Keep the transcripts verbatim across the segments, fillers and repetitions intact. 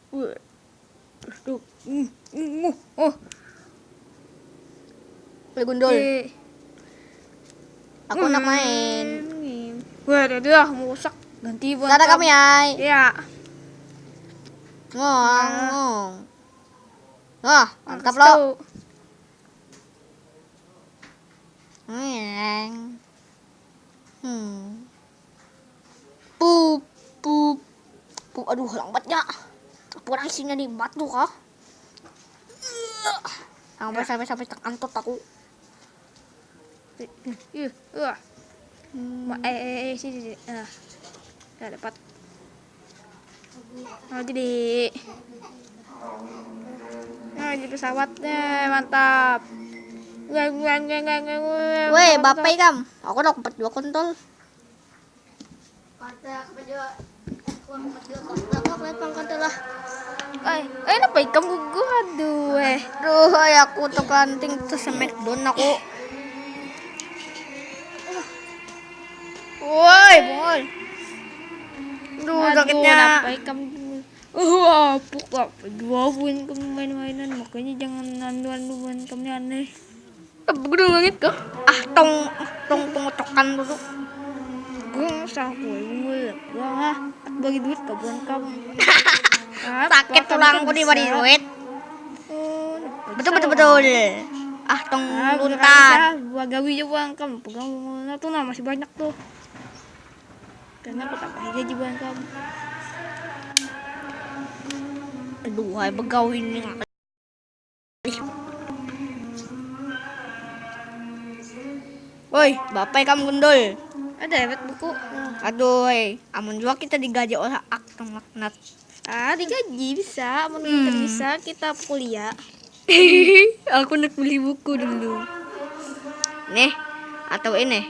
Wah. Aduh. Hmm, hmm, hmm, oh. Weh, Gundul. Eh. Aku nak main. Hmm. Wah, ada dah, mau rusak. Ganti buat Sana kamu. Kami, ay. Iya. Ngong, Ah. ngong. Wah, mantap, Bagus lo. Tuh. Ngeng. Hmm. Pup, pup. Pup, aduh, lambatnya. Apa orang isinya di batu kah? Sampai, sampai, sampai terantot aku. Ih, wah. Hmm. Ma-, eh, eh, eh, sini, sini. Nah. Nah, dapat. Nah, jadi. Nah, jadi pesawatnya mantap. Weng, weng, weng, weng, weng, weng, Weh, mantap. Bapak ikam. Aku nak empat dua kontol. Aku lihat pangkat lah. Eh, eh, kenapa ikam gugur? Aduh, eh. Duh, ay, aku tuh kanting tuh smackdown aku. Woi, bungul. Duh, Aduh, sakitnya. Kenapa ikam gugur? Uh, apuk apa jua buhan kami main-mainan, makanya jangan anu-anu buhan kami aneh. Eh, bener banget kah? Ah, tong, tong pengocokan dulu. Gue salah gue, gue lah. Wah, aku bagi duit ke buhan kamu. Ah, Sakit apa tulangku kamu di bari bisa? Duit. Oh, Betul, betul, bisa. Betul. Ah, tong Ah, bener luntat. Bisa. Buah gawi aja buhan kamu. Pegang, nah, tuh, nah, masih banyak tuh. Karena aku tambahi gaji buhan kamu. Aduh, hai begawi ini. Woi, bapai kam gundul. Ada ya, Bet, buku? Aduh, woi. Amun jua kita digaji oleh Ak Tong Laknat. Ah, digaji bisa. Amun Hmm. Kita bisa, kita kuliah. Aku nak beli buku dulu. Nih, atau ini.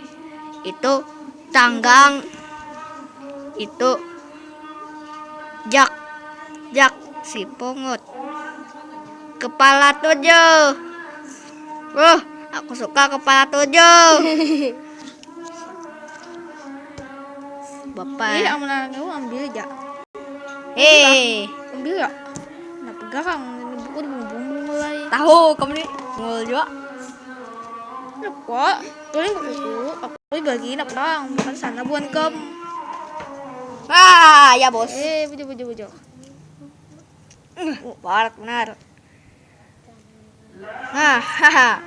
Itu tanggang. Itu jak. Jak si pungut. Kepala tujuh. Uh, aku suka kepala tujuh. Bapak. Ih, amun anu ambil ja. Hei. Ambil ya. Nah, pegang ini buku di bumbung mulai. Tahu kamu nih. Ngol juga. Lupa. Tuh yang buku. Aku bagi nak perang. Bukan sana bukan kam. Ah, ya, Bos. Eh, bujo, bujo, bujo. Uh, barat benar. Nah, haha.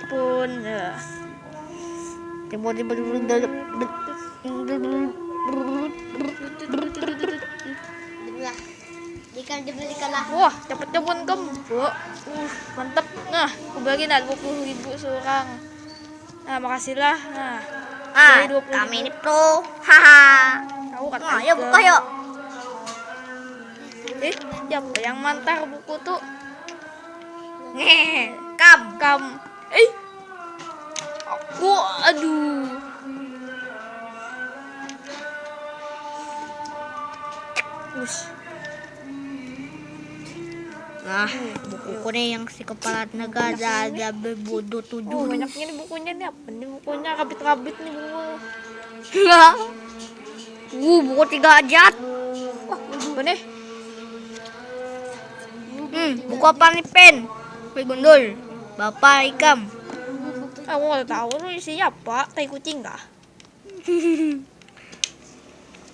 Pun, ya. Tiba-tiba dulu dari Bismillah. Jika dibelikanlah. Wah, cepetnya pun kempuk. Uh, mantep. Nah, aku bagi nah dua puluh ribu seorang. Nah, makasih lah. Nah. Ah, dari dua puluh kami ribu. Ini pro. Haha. Tahu kan? Nah, ayo buka yuk. Eh, siapa yang mantar buku tuh? Ngehe, kam. Kam. Eh. Aku, aduh. Us. Nah, bukuku nih yang si kepala negara ada, ada bodoh tujuh. Oh, banyaknya nih bukunya nih. Apa nih bukunya? Kabit-kabit nih buku. Lah. Uh, buku tiga ajat. Wah, apa nih? Hmm, buku apa nih, Pen? Wih, gundul. Bapak ikam. Aku nggak tahu tuh isinya apa. Tai kucing kah?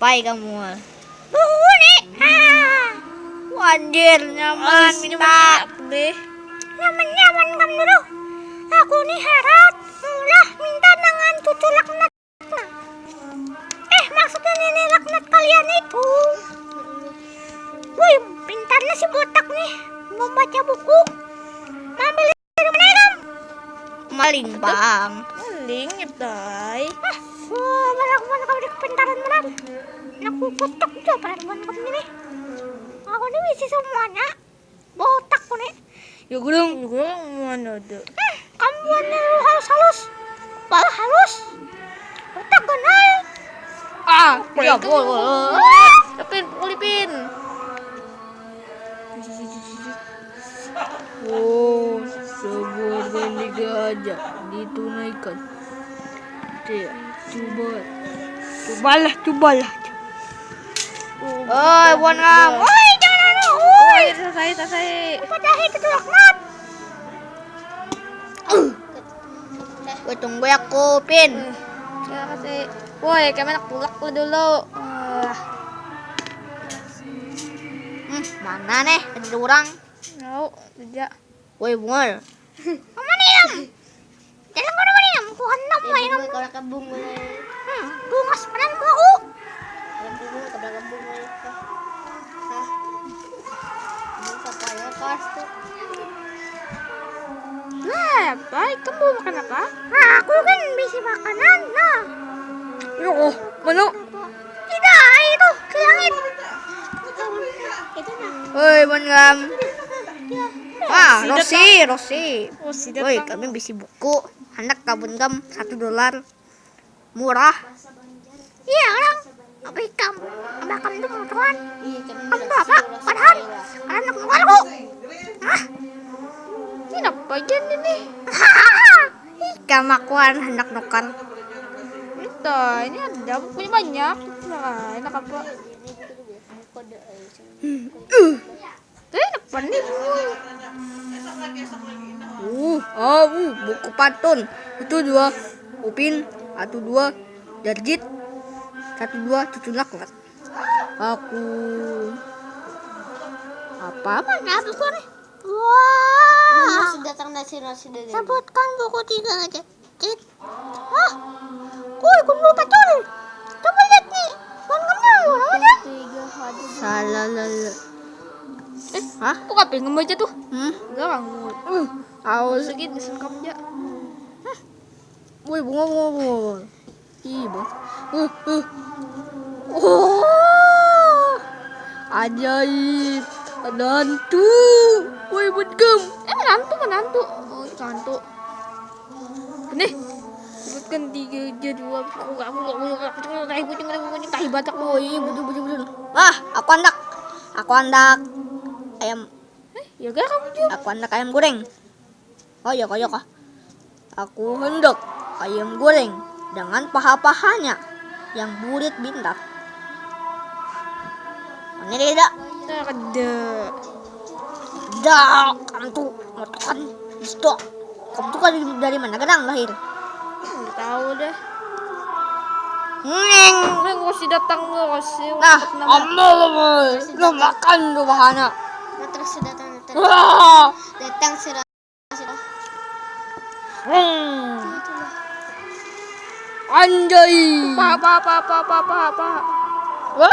Pai kamu. Buku ni. Ah. Wadir, nyaman. Alisnya minta. Banyak deh. Nyaman-nyaman kamu dulu. Aku ni harat. Maulah minta dengan cucu laknat. Eh, maksudnya nenek laknat kalian itu. Wih, pintarnya si botak nih. Membaca buku. Ngambil dari mana, Ram? Maling, Bang. Maling, ya, Bray. Ah, wah, mana, mana kamu di kepintaran, mana? Aku kutuk juga, Bang, kamu ini. Aku ini isi semuanya. Botak, aku nih. Ya, gurung. Ya, gurung, mana ada? Eh, kamu mana lu halus-halus? Pala halus. Botak, ganal. Ah, ya, itu. Boleh. Ipin, pukul Ipin. Oh, sebuah tiga aja ditunaikan. Tidak, coba. Cobalah, cobalah. Oi, buan kam. Oi, jangan Tasai, tasai. Padahi itu tulak mat. Gue tunggu ya kupin. Ya kasih. Woi, kami nak tulak lah dulu. Wah, Hmm, mana nih? Ada orang. Mau kerja. Woi, bungul. Mana yang? Jalan mana mana yang? Kuhan nama yang. Kalau kebung gue. Hmm, bungas padan mau. Kebung, kebun kebung gue. Hah? Ini apa ya, kas tuh? Nah, apa? Ikam mau makan apa? Nah, aku kan bisi makanan. Nah, Yo, mana? tidak itu ke langit. Itu nah. Woi, Bun Gam. Wah, Rosi Rosi, Rosi. Oh, si datang. Woi, kami bisi buku. Handak ka Bun Gam satu dolar. Murah. Iya orang. Apa ikam? Apa kamu tuh mau tuan? Kamu tuh apa? Padahal anak muka aku. Hah? Ini apa aja ini? Ikam akuan handak nukar. Entah, ini ada bukunya banyak. Nah, enak apa? Tuh enak apa nih? Uh, oh, uh, buku pantun. Itu dua Upin, satu dua Darjit, satu dua Cucunaklat. Aku apa? Mana buku nih? Wah. Sudah datang nasi nasi dari. Sebutkan buku tiga aja. Cit. Wah. Kuy, kumpul pacul. Coba lihat nih. Tuan kenal orang aja. Salah lele. Hah? Kok kape ngembaca tuh? Hmm, Garang. uh, aus. Sedikit disengkap aja. Woi, bunga, bunga, bunga, bunga. Ih, bang. Uh, uh. Oh, ajaib. Ada hantu. Woi, Bun Gam. Eh, menantu, menantu. Oh, itu hantu. Nih, sebutkan tiga aja dua. Aku, aku, aku, aku, aku, tahi kucing, tahi kucing, tahi batak. Oh iya, betul, betul, betul. Wah, aku handak. Aku handak ayam. Ya gak kamu juga. Aku handak ayam goreng. Oh iya, kok, iya, kok. Aku hendak ayam goreng dengan paha-pahanya yang burit bintat. Ini tidak. Ada. Dah, kamu tuh motokan. Isto. Kamu tuh kan dari mana genang lahir? Nggak tahu deh. Neng. Neng, Rosi datang, Rosi. Nah, kamu lo makan tuh bahana. Nah, terus sudah datang. Wah. Datang sudah. Sudah. Hmm. Anjay. Apa, apa, apa, apa, apa, apa, apa.